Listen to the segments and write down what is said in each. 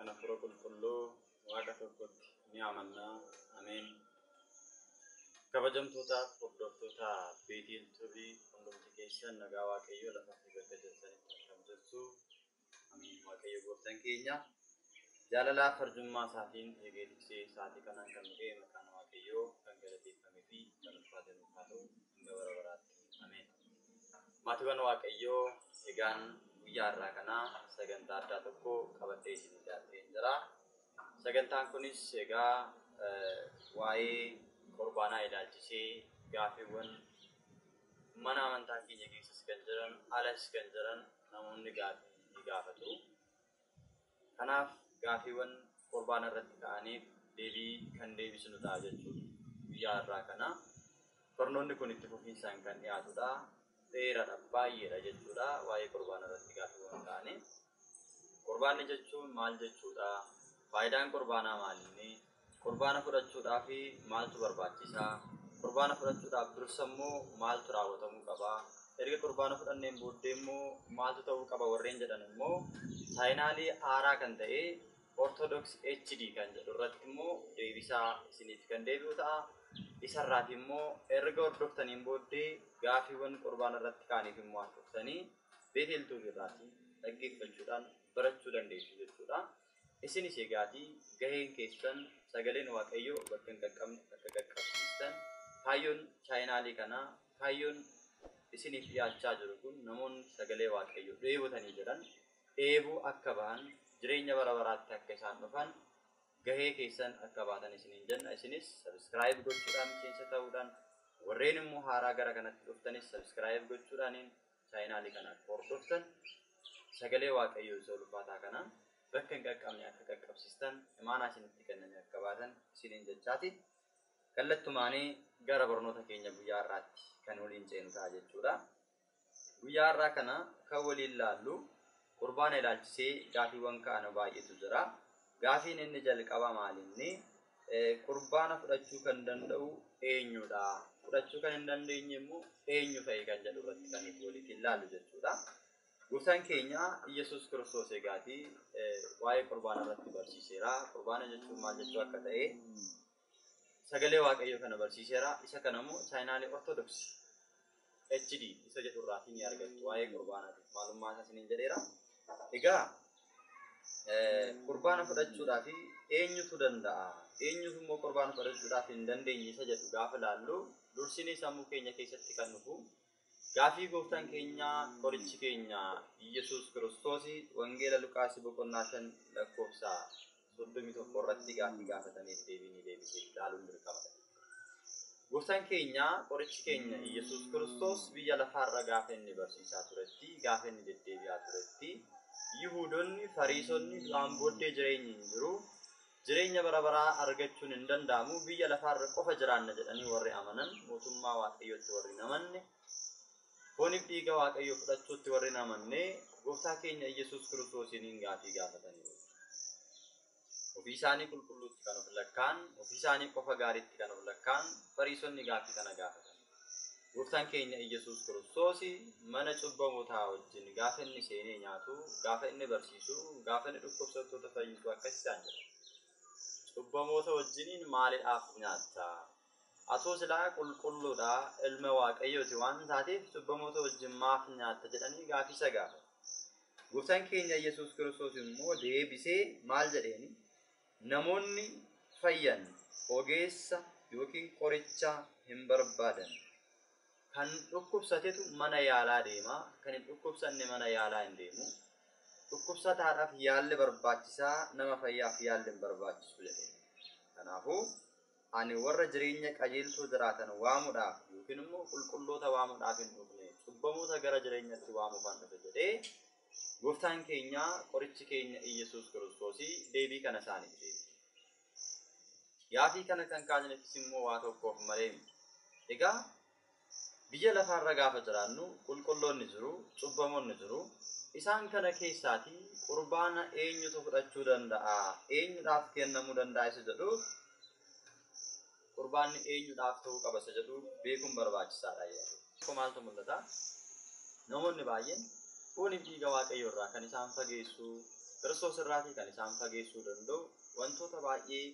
kan Hafuura Qulqulluu Waaqa tokkotti ni amanna. Ameen. Kabajamtootaaf hordoftoota Beetel Tubii hundumti keessan nagaa Waaqayyoo lafa fi bakka jirtanitti akkam jirtu. Ameen. Waaqayyo gooftaan keenya jaalalaaf arjummaa isaatiin eegee tiksee sa'aatii kanaan kan nu ga'e maqaan Waaqayyoo kan galateeffamee fi kan ulfaate nuuf haa ta'u hanga bara baraatti. Ameen. Maatiiwwan Waaqayyoo, egaan guyyaa har'aa kanaa sagantaa addaa tokko qabadhee isinii dhiyaatee jira. Sagantaan kunis egaa waa'ee qurbaanaa ilaalchisee gaaffiiwwan mana amantaa keenya keessas kan jiran, alas kan jiran namoonni gaaffii ni gaafatu. Kanaaf gaaffiiwwan qurbaana irratti ka'aniif deebii kan deebisnu ta'a jechuudha. Guyyaa har'aa kana barnoonni kun itti fufiinsaan kan dhiyaatudha. Dheeraadha, baay'eedha jechuudha waa'ee qurbaana irratti gaaffiiwwan ka'anii. Qurbaanni jechuun maal jechuudha? Faayidaan qurbaanaa maalinni? Qurbaana fudhachuudhaaf maaltu barbaachisaa? Qurbaana fudhachuudhaaf dursa immoo maaltu raawwatamuu qaba? Erga qurbaana fudhanneen booddee immoo maaltu ta'uu qaba warreen jedhan immoo chaayinaalii haaraa kan ta'e Orthodox HD kan jedhu irratti immoo deebisaa isiniif kan deebi'u ta'a. Isarraati immoo erga hordoftaniin booddee gaaffiiwwan qurbaana irratti ka'aniif immoo hordoftanii Beetel Tuubii irraati dhaggeeffachuudhaan barachuu dandeessu jechuudha. Isinis egaatii gaheen keessan sagaleen Waaqayyoo bakka hin qaqqabne akka qaqqabsiistan, kaayyoon chaayinaalii kanaa, kaayyoon isiniif dhiyaachaa jiru kun namoonni sagalee Waaqayyoo dheebotanii jiran dheebuu akka bahan, jireenya bara baraatti akka isaan dhufan gahee keessan akka baatan isiniin jenna. Isinis subscribe gochuudhaan miseensa ta'uudhaan, warreen immoo haaraa gara kanatti dhuftanis subscribe gochuudhaaniin chaayinaalii kana akka hordoftan, sagalee Waaqayyoo isa ulfaataa kana bakka hin qaqqabne akka qaqqabsiistan, imaanaa isinitti kenname akka baatan isiniin jechaati. Kallattumaanii gara barnoota keenya guyyaa har'aatti kan waliin ceenu ta'a jechuudha. Guyyaa har'aa kana kan waliin laallu qurbaana ilaalchisee gaaffiiwwan ka'an baay'eetu jira. Gaaffiin inni jalqaba maalinni? Qurbaana fudhachuu kan danda'u eenyudha? Fudhachuu kan hin dandeenye immoo eenyu fa'i kan jedhu irratti kan nuti walitti ilaallu jechuudha. Gooftaan keenya Iyyasuus Kiristoos egaatii waa'ee qurbaana irratti barsiiseera. Qurbaana jechuun maal jechuu akka ta'e sagalee Waaqayyoo kana barsiiseera. Isa kana immoo chaayinaalii Orthodox HD isa jedhu irraatii ni argattu waa'ee qurbaanaatiif maalummaa isaa isiniin jedheera. Egaa qurbaana fudhachuudhaaf eenyutu danda'a? Eenyutu immoo qurbaana fudhachuudhaaf hin dandeenye isa jedhu gaafa ilaallu dursinee sammuu keenya keessatti kan dhufu gaaffii gooftaan keenya qorichi keenya Iyyasuus Kiristoos Wangeela Luqaas boqonnaa 5 lakkoofsa 31 irratti gaaffii gaafataniif deebii ni deebisee ilaaluun dirqama. Gooftaan keenya qorichi keenya Iyyasuus Kiristoos biyya lafaarra gaafa inni barsiisaa turetti, gaafa inni deddeebi'aa turetti, Yihuudoonni, Fariisonni du'aan booddee jireenyi hin jiru, jireenya bara baraa argachuun hin danda'amu, biyya lafaarra qofa jiraanna jedhanii warri amanan, mootummaa Waaqayyootti warri hin amanne, fooniif dhiiga Waaqayyoo fudhachuutti warri hin amanne, gooftaa keenya Iyyasuus Kiristoosiin gaaffii gaafataniiru. Ofii isaanii qulqulluutti kan of lakkaan, ofii isaanii qofa gaariitti kan of lakkaan, Fariisonni gaaffii kana gaafataniiru. Gooftaan keenya Iyyasuus Kiristoos mana cubbamootaa wajjin gaafa inni seenee nyaatu, gaafa inni barsiisu, gaafa inni dhukkubsattoota fayyisu akkas isaan jedha. Cubbamoota wajjiniin maaliidhaaf nyaatta? Atoo silaa qulqulluudha, ilma Waaqayyooti waan taateef cubbamoota wajjin maaf nyaatta jedhanii gaaffii isa gaafatu. Gooftaan keenya Iyyasuus Kiristoos immoo deebisee maal jedheeni? Namoonni fayyan ogeessa yookiin qoricha hin barbaadan. Kan dhukkubsatetu mana yaalaa deema, kan hin dhukkubsanne mana yaalaa hin deemu. Dhukkubsataadhaaf yaalli barbaachisaa, nama fayyaaf yaalli hin barbaachisu jedheen. Kanaafuu ani warra jireenya qajeeltoo jiraatan waamuudhaaf yookiin immoo qulqulloota waamuudhaaf hin dhufne, cubbamoota gara jireenyatti waamuufan dhufe jedhee gooftaan keenya qorichi keenya Iyyasuus Kiristoos deebii kana isaaniif deebise. Gaaffii kana kan kaasneefis immoo waa tokkoof malee miti. Egaa biyya lafaarra gaafa jiraannu qulqulloonni jiru, cubbamoonni jiru. Isaan kana keessaatii qurbaana eenyutu fudhachuu danda'a? Eenyudhaaf kennamuu danda'a isa jedhuuf qurbaanni eenyudhaaf ta'uu qaba isa jedhu beekuun barbaachisaadha jechuudha. Maaltu mul'ata? Namoonni baay'een fooniif dhiiga Waaqayyoo irraa kan isaan fageessu, Kiristoos irraatii kan isaan fageessuu danda'u wantoota baay'ee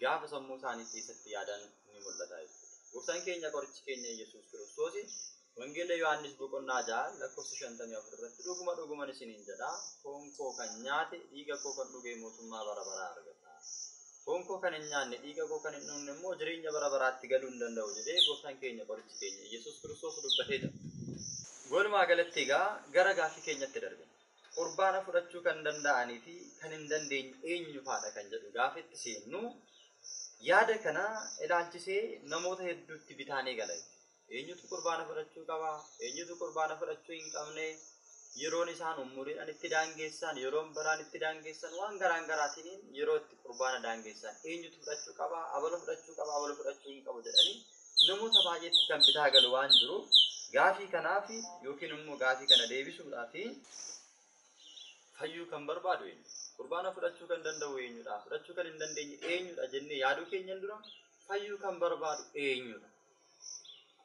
gaafa sammuu isaanii keessatti yaadan ni mul'ata jechuudha. Gooftaan keenya qorichi keenya Yesuus Kiristoos Wangeela Yohaannis boqonnaa 6 lakkoofsa 54 irratti dhuguma dhuguman isiniin jedha, foon koo kan nyaate dhiiga koo kan dhuge mootummaa bara baraa argata. Foon koo kan hin nyaanne dhiiga koo kan hin dhugne immoo jireenya bara baraatti galuu hin danda'u jedhee gooftaan keenya qorichi keenya Yesuus Kiristoos dubbatee jira. Walumaa galatti egaa gara gaaffii keenyatti darbina. Qurbaana fudhachuu kan danda'anii fi kan hin dandeenye eenyu faadha kan jedhu gaafa itti seennu yaada kana ilaalchisee namoota hedduutti bitaanee gala. Eenyutu qurbaana fudhachuu qaba? Eenyutu qurbaana fudhachuu hin qabne? Yeroon isaan umuriidhaan itti daangeessan, yeroon baraan itti daangeessan, waan garaan garaatiin yeroo itti qurbaana daangeessan eenyutu fudhachuu qaba? Abaluu fudhachuu qaba, abaluu fudhachuu hin qabu jedhanii namoota baay'eetti kan bitaa galu waan jiru gaafii kanaaf yookiin immoo gaafii kana deebisuudhaaf fayyuu kan barbaadu eenyu? Qurbaana fudhachuu kan danda'u eenyudha? Fudhachuu kan hin dandeenye eenyudha jennee yaaduu keenyan dura fayyuu kan barbaadu eenyudha?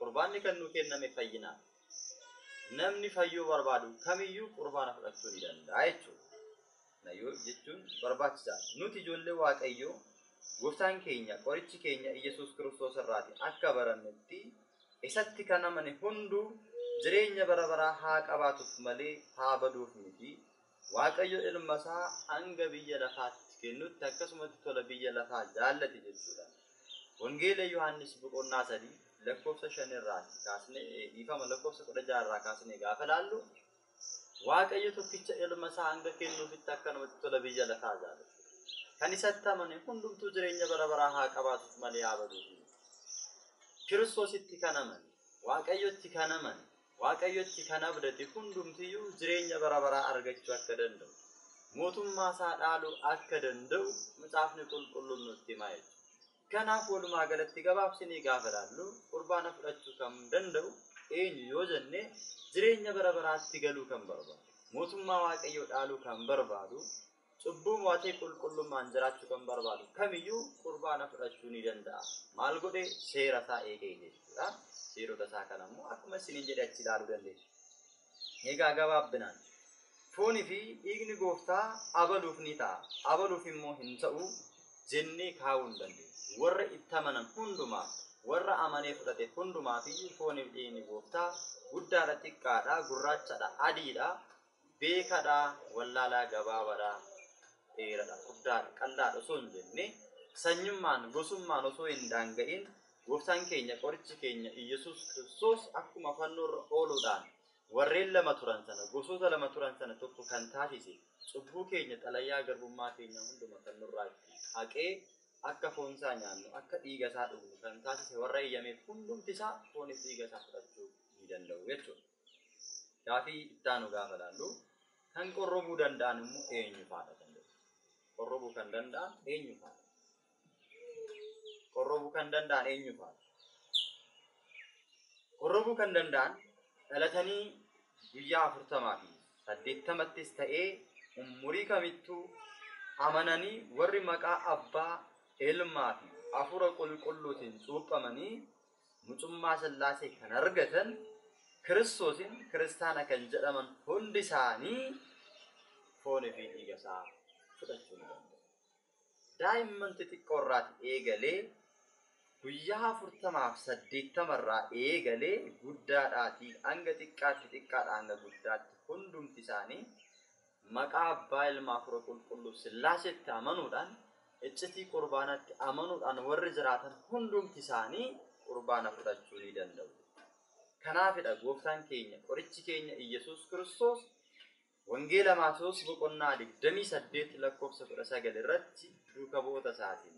Qurbaanni kan nuu kenname fayyinaaf. Namni fayyuu barbaadu kamiyyuu qurbaana fudhachuu ni danda'a jechuudha. Nayyoo jechuun barbaachisaadha. Nuti ijoollee Waaqayyoo gooftaan keenya qorichi keenya Iyyasuus Kiristoos irraati akka barannutti isatti kan amane hunduu jireenya bara baraa haa qabaatuuf malee haa baduuf miti. Waaqayyo ilma isaa hanga biyya lafaatti kennutti akkasumatti tola biyya lafaa jaallate jechuudha. Wangeela Yohaannis boqonnaa 3 lakkoofsa 5 irraa kaasnee dhiifama lakkoofsa 16 irraa kaasnee gaafa laallu Waaqayyo tokkicha ilma isaa hanga kennuufitti akkanumatti tola biyya lafaa jaallate. Kan isatti amane hundumtuu jireenya bara baraa haa qabaatuuf malee haa baduuf miti. Kiristoositti kan amane, Waaqayyotti kan amane, Waaqayyotti kan abdate hundumtiyyuu jireenya bara baraa argachuu akka danda'u, mootummaa isaa dhaaluu akka danda'u Macaafni Qulqulluun nutti hima jechuudha. Kanaaf walumaa galatti gabaabsinee gaafa ilaallu qurbaana fudhachuu kan danda'u eenyu yoo jenne jireenya bara baraatti galuu kan barbaadu, mootummaa Waaqayyoo dhaaluu kan barbaadu, cubbuu mo'atee qulqullummaan jiraachuu kan barbaadu kamiyyuu qurbaana fudhachuu ni danda'a. Maal godhee seera isaa eegee jechuudha. Seerota isaa kana immoo akkuma isiniin jedhe achi ilaaluu dandeessu. Egaa gabaabbinaan foonii fi dhiigni gooftaa abaluuf ni ta'a, abaluuf immoo hin ta'u jennee kaa'uu hin dandeenyu. Warra itti amanan hundumaaf, warra amanee fudhate hundumaaf iyyuu foonii fi dhiigni gooftaa guddaadha, xiqqaadha, gurraachadha, adiidha, beekadha, wallaalaa, gabaabaadha, dheeradha, furdaadha, qal'aadha osoo hin jenne sanyummaan, gosummaan osoo hin daanga'in gooftaan keenya qorichi keenya Iyyasuus Kiristoos akkuma fannoorra ooluudhaan warreen lama turan sana, gosoota lama turan sana tokko kan taasise cubbuu keenya xalayaa garbummaa keenya hunduma kan nurraa itti haqee akka foon isaa nyaannu, akka dhiiga isaa dhugnu kan taasise warra eeyyameef hundumti isaa fooniif dhiiga isaa fudhachuu ni danda'u jechuudha. Gaafii itti aanu gaafa ilaallu kan qorrobuu danda'an immoo eenyu faadha kan jedhu. Qorrobuu kan danda'an eenyu faadha? Qorrobuu kan danda'an eenyu faadha? Qorrobuu kan danda'an dhalatanii guyyaa 40 fi 80ttis ta'ee umurii kamittuu amananii warri maqaa Abbaa, Ilmaa fi Hafuura Qulqulluutiin cuuphamanii mucummaa Sillaasee kan argatan Kiristoosin kiristaana kan jedhaman hundi isaanii foonii fi dhiiga isaa fudhachuu ni danda'u. Daa'imman xixiqqoo irraati eegalee guyyaa 40 fi 80 irraa eegalee guddaadhaatii hanga xiqqaatti, xiqqaadhaa hanga guddaatti hundumti isaanii maqaa Abbaa, Ilmaa, Hafuura Qulqulluu Sillaaseetti amanuudhaan iccitii qurbaanaatti amanuudhaan warri jiraatan hundumti isaanii qurbaana fudhachuu ni danda'u. Kanaafidha gooftaan keenya qorichi keenya Iyyasuus Kiristoos Wangeela Maatewos boqonnaa 28 lakkoofsa 19 irratti duuka bu'oota isaatiin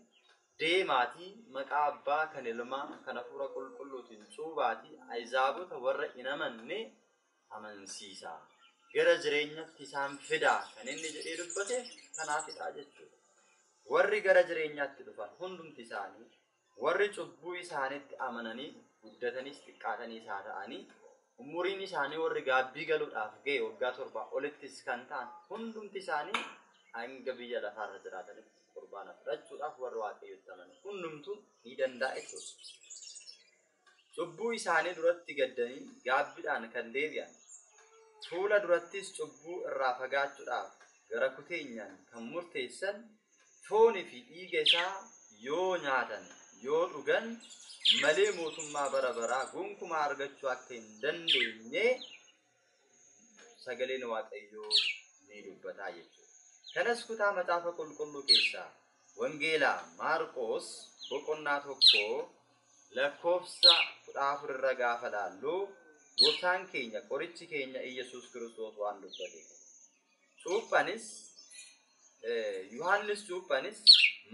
deemaatii maqaa Abbaa kan Ilmaa kan Hafuura Qulqulluutiin cuubaatii Ahizaabota warra hin amanne amansiisaa, gara jireenyatti isaan fidaa kan inni jedhee dubbate kanaafidha jechuudha. Warri gara jireenyaatti dhufan hundumti isaanii warri cubbuu isaaniitti amananii guddataniis xiqqaataniis haa ta'anii umuriin isaanii warri gaabbii galuudhaaf ga'e waggaa 7 olittis kan ta'an hundumti isaanii hanga biyya lafaarra jiraatanitti qurbaana fudhachuudhaaf warri Waaqayyotti amanan hundumtuu ni danda'a jechuudha. Cubbuu isaanii duratti gaddanii gaabbiidhaan kan deebi'an, fuula durattis cubbuu irraa fagaachuudhaaf gara kuteenyaan kan murteessan foonii fi dhiiga isaa yoo nyaatan yoo dhugan malee mootummaa bara baraa gonkumaa argachuu akka hin dandeenye sagaleen Waaqayyoo ni dubbataa jechuudha. Kanas kutaa Macaafa Qulqulluu keessaa Wangeelaa Maarqoos boqonnaa 1 lakkoofsa 14 irra gaafa laallu gooftaan keenya qorichi keenya Iyyasuus Kiristoos waan dubbate. Cuuphanis Yohaannis cuuphanis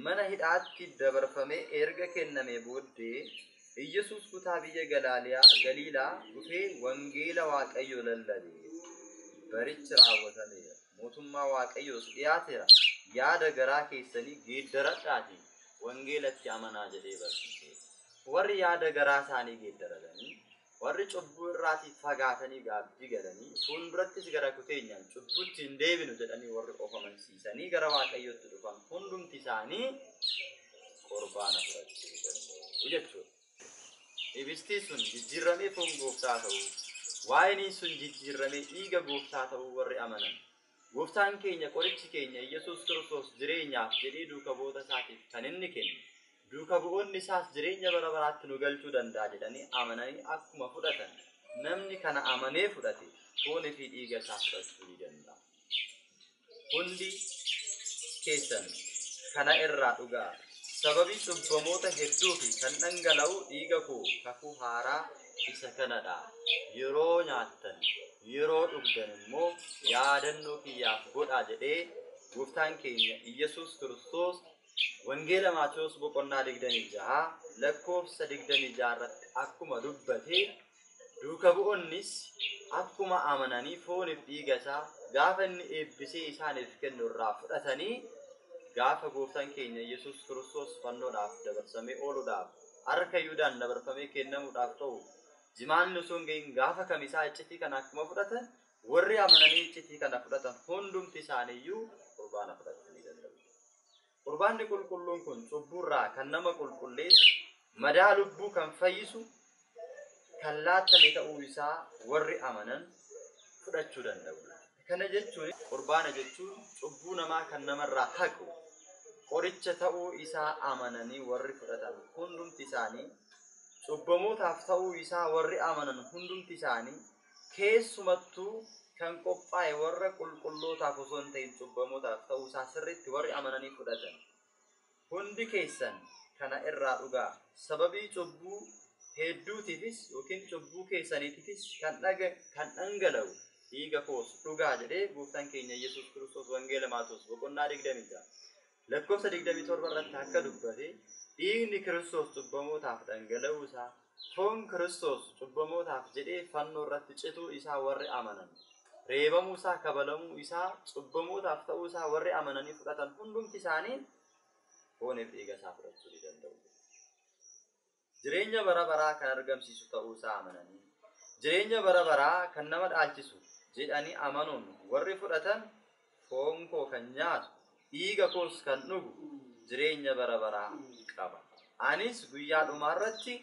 mana hidhaatti dabarfamee erga kenname booddee Iyyasuus kutaa biyya Galiilaa dhufee wangeela Waaqayyoo lallabe. Barichi raawwatameera. Mootummaa Waaqayyoos dhiyaateera. Yaada garaa keessanii geeddaradhaatii wangeelatti amanaa jedhee barsiise. Warri yaada garaa isaanii geeddaratanii, warri cubbuu irraatii fagaatanii gaabbii galanii, fuuldurattis gara kuteenyaan cubbutti hin deebinu jedhanii warri of amansiisanii gara Waaqayyootti dhufan hundumti isaanii qurbaana fudhachuu danda'u jechuudha. Ibistii sun jijjiirramee foon gooftaa ta'uu, waayiniin sun jijjiirramee dhiiga gooftaa ta'uu warri amanan. Gooftaan keenya qorichi keenya Iyyasuus Kiristoos jireenyaaf jedhee duuka bu'oota isaatiif kan inni kenne. Duuka bu'oonni isaas jireenya bara baraatti nu galchuu danda'a jedhanii amananii akkuma fudhatan namni kana amanee fudhate foonii fi dhiiga isaa fudhachuu ni danda'a. Hundi keessan kana irraa dhugaa. Sababii cubbamoota hedduu fi kan dhangala'u dhiiga koo kakuu haaraa isa kanadha. Yeroo nyaattan, yeroo dhugdan immoo yaadannoo kiyyaaf godhaa jedhee gooftaan keenya Iyyasuus Kiristoos Wangeela Maatewos boqonnaa 26 lakkoofsa 26 irratti akkuma dubbate duuka bu'oonnis akkuma amananii fooniif dhiiga isaa gaafa inni eebbisee isaaniif kennu irraa fudhatanii gaafa gooftaan keenya Iyyasuus Kiristoos fannoodhaaf dabarsamee ooluudhaaf harka Yihuudaan dabarfamee kennamuudhaaf ta'u jimaanni osoo hin gahin gaafa kamisaa iccitii kana akkuma fudhatan warri amananii iccitii kana fudhatan hundumti isaaniiyyuu qurbaana fudhachuu ni danda'u. Qurbaanni qulqulluun kun cubburraa kan nama qulqulleessu, madaa lubbuu kan fayyisu, kan laattame ta'uu isaa warri amanan fudhachuu danda'u. Kana jechuun qurbaana jechuun cubbuu namaa kan namarraa haqu qoricha ta'uu isaa amananii warri fudhatan hundumti isaanii cubbamootaaf ta'uu isaa warri amanan hundumti isaanii keessumattuu kan qophaa'e warra qulqullootaaf osoo hin ta'in cubbamootaaf ta'uu isaa sirriitti warri amananii fudhatan. Hundi keessan kana irraa dhugaa. Sababii cubbuu hedduutiifis yookiin cubbuu keessaniitiifis kan dhangala'u dhiiga koos dhugaa jedhee gooftaan keenya Iyyasuus Kiristoos Wangeela Maatewos boqonnaa 26 lakkoofsa 27 irratti akka dubbate dhiigni Kiristoos cubbamootaaf dhangala'uu isaa, foon Kiristoos cubbamootaaf jedhee fannoo irratti cituu isaa warri amanan, reebamuu isaa, kabalamuu isaa, cubbamootaaf ta'uu isaa warri amananii fudhatan hundumti isaanii fooniif dhiiga isaa fudhachuu ni danda'u. Jireenya bara baraa kan argamsiisu ta'uu isaa amananii, jireenya bara baraa kan nama dhaalchisu jedhanii amanuun warri fudhatan foon koo kan nyaatu, dhiiga koos kan dhugu jireenya bara baraa qaba. Anis guyyaa dhumaarratti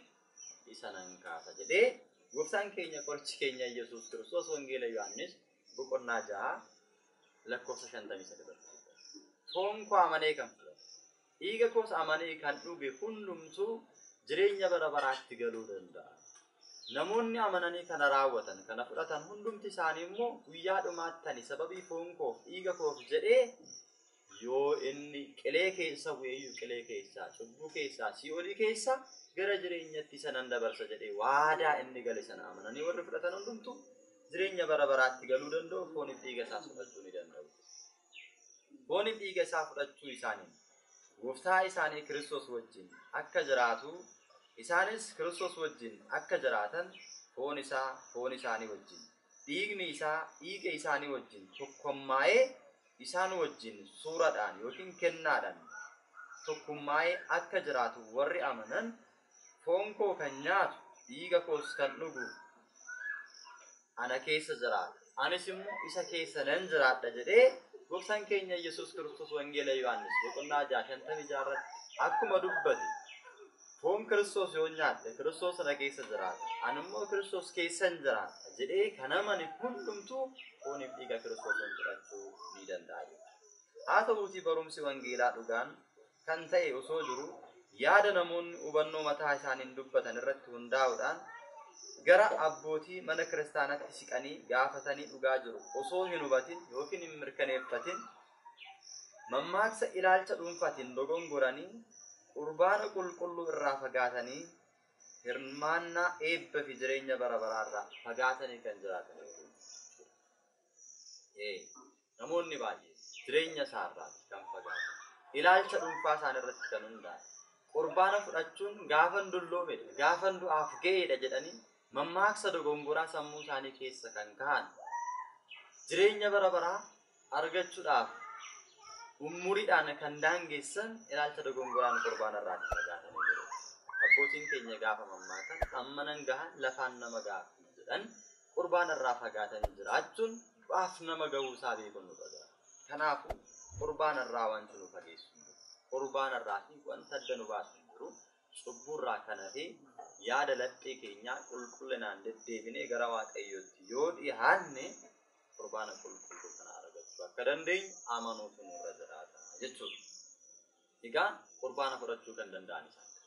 isa nan kaasa jedhee gooftaan keenya qorichi keenya Iyyasuus Kiristoos Wangeela Yohaannis boqonnaa 6 lakkoofsa 53 irratti. Foon koo amanee kan fudhatu, dhiiga koos amanee kan dhuge hundumtuu jireenya bara baraatti galuu danda'a. Namoonni amananii kana raawwatan, kana fudhatan hundumti isaanii immoo guyyaa dhumaattani sababii foon koof dhiiga koof jedhee yoo inni qilee keessa bu'eeyyuu qilee keessaa, cubbuu keessaa, si'oolii keessa gara jireenyatti isa nan dabarsa jedhee waadaa inni gale sana amananii warri fudhatan hundumtuu jireenya bara baraatti galuu danda'u, fooniif dhiiga isaa fudhachuu ni danda'u. Fooniif dhiiga isaa fudhachuu isaaniin gooftaa isaanii Kiristoos wajjin akka jiraatu, isaanis Kiristoos wajjin akka jiraatan foon isaa foon isaanii wajjin, dhiigni isaa dhiiga isaanii wajjin tokkummaa'ee isaan wajjin suuraadhaan yookiin kennaadhaan tokkummaa'ee akka jiraatu warri amanan foon koo kan nyaatu dhiiga koos kan dhugu ana keessa jiraata, anis immoo isa keessa nan jiraadha jedhee gooftaan keenya Iyyasuus Kiristoos Wangeela Yohaannis boqonnaa 6 56 irratti akkuma dubbate Foon Kiristoos yoo nyaadhe Kiristoos na keessa jiraata, ani immoo Kiristoos keessan jiraata jedhee kan amane hundumtuu fooniif dhiiga Kiristoosiin fudhachuu ni danda'a jechuudha. Haa ta'uutii barumsi wangeelaa dhugaan kan ta'e osoo jiru yaada namoonni hubannoo mataa isaaniin dubbatan irratti hundaa'uudhaan gara abbootii mana kiristaanatti siqanii gaafatanii dhugaa jiru osoo hin hubatin yookiin hin mirkaneeffatin mammaaksa ilaalcha dhuunfaatiin dogongoranii qurbaana qulqulluu irraa fagaatanii hirmaannaa eebba fi jireenya bara baraa irraa fagaatanii kan jiraatan. Namoonni baay'een jireenya isaarraa kan fagaatan, ilaalcha dhuunfaa isaan irratti kan hundaa'e, qurbaana fudhachuun gaafan dulloomedha, gaafan du'aaf ga'eedha jedhanii mammaaksa dogongoraa sammuu isaanii keessa kan kahan, jireenya bara baraa argachuudhaaf umuriidhaan kan daangessan ilaalcha dogongoraan qurbaana irraa fagaatanii jiru. Abbootiin keenya gaafa mammaakan amma nan gahan lafaan nama gaafa jedhan qurbaana irraa fagaatanii jiraachuun du'aaf nama ga'uu isaa beekuun nu dhaga'ama. Kanaafuu qurbaana irraa wanti nu fageessu hin jiru. Qurbaana irraa fi wanta adda nu baasu hin jiru. Cubburraa kan hafe yaada laphee keenyaa qulqullinaan deddeebinee gara Waaqayyootti yoo dhiyaanne qurbaana qulqulluu kana argachuu akka dandeenyu amanuutu nurra jiraata jechuudha. Egaa qurbaana fudhachuu kan danda'an isaan kana.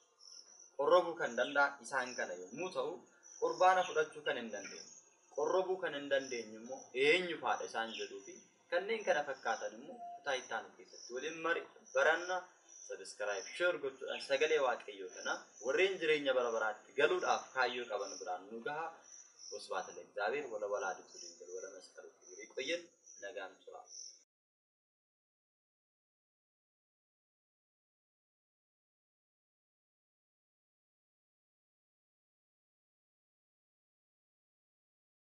Qorrobuu kan danda'an isaan kana yommuu ta'u, qurbaana fudhachuu kan hin dandeenye, qorrobuu kan hin dandeenye immoo eenyu faadha isaan jedhuu fi kanneen kana fakkaatan immoo kutaa itti aanu keessatti waliin baranna. Subscribe, share gochuudhaan sagalee Waaqayyoo kana warreen jireenya bara baraatti galuudhaaf kaayyoo qaban biraan nu gaha. ወስብሐት ለእግዚአብሔር ወለወላዲቱ ድንግል ወለመስቀሉ ክቡር። ይቆየን። nagaan tura.